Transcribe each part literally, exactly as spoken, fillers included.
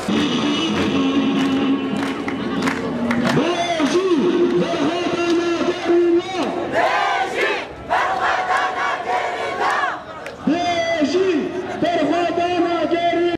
Bêjî, berxwedana gerîla! Bêjî, berxwedana gerîla!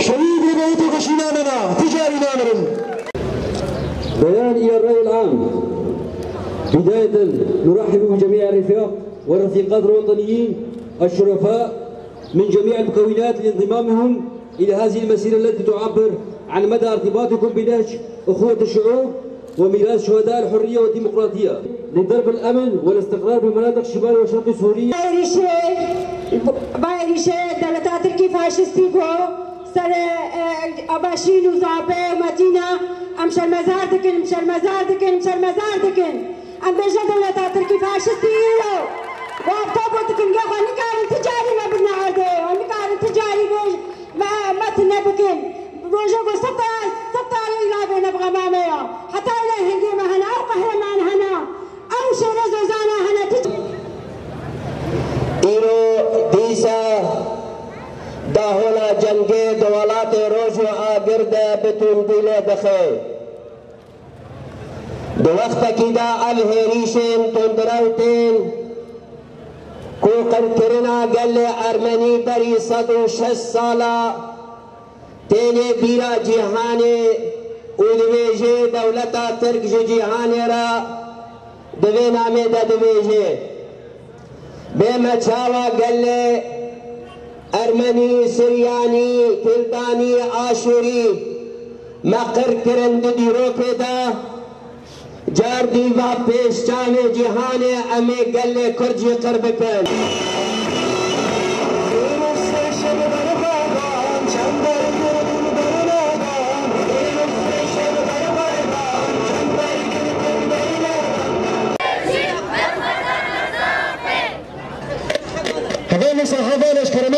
شهيد ربعته كشينا منا تجاري نامرن. بيان إلى الرأي العام. بداية، نرحب بجميع الرفاق والرفيقات الوطنيين الشرفاء من جميع المكونات لانضمامهم إلى هذه المسيرة التي تعبر عن مدى ارتباطكم بنهج أخوة الشعوب وميراث شهداء الحرية والديمقراطية لضرب الأمن والاستقرار بمناطق شمال وشرق سوريا. Bayê rîşê, bayê rîşê dewleta Tirkî faşistî ku ser, e, Avaşîn û Zape û Metîna em şermezar dikin, em şermezar dikin, em şermezar dikin. Em bêje dewleta Tirkî faşistî îro. Wa tabo dikin, ge xwe nikarin ti carî me birine erdê, xwe nikarin ti carî bêj-, me, me tune bikin. Roja ku sed, sed tarî îlavê ne bi xema me ya. Heta île hingê me hene, ew qehreman hene, ew şêrê zozana hene, ti Îro dîsa dahola cengê di welatê Roj û Agir de bi tundî lê dixe. Di wextekî de ev hêrîşên tundrew tên ku qirkirina gelê Ermenî berî sed û şeş sala têne bîra cîhanê û dibêje dewleta Tirk ji cîhanê re di vê namê de dibêje. Bê me çawa gelê Ermenî, Siryanî, Kildanî, Aşûrî me qir kirin di dîrokê de, car dîva pêş çavê cîhanê em ê gelê Kurd jî qir bikin. Hevalno, hevalno, ji kerema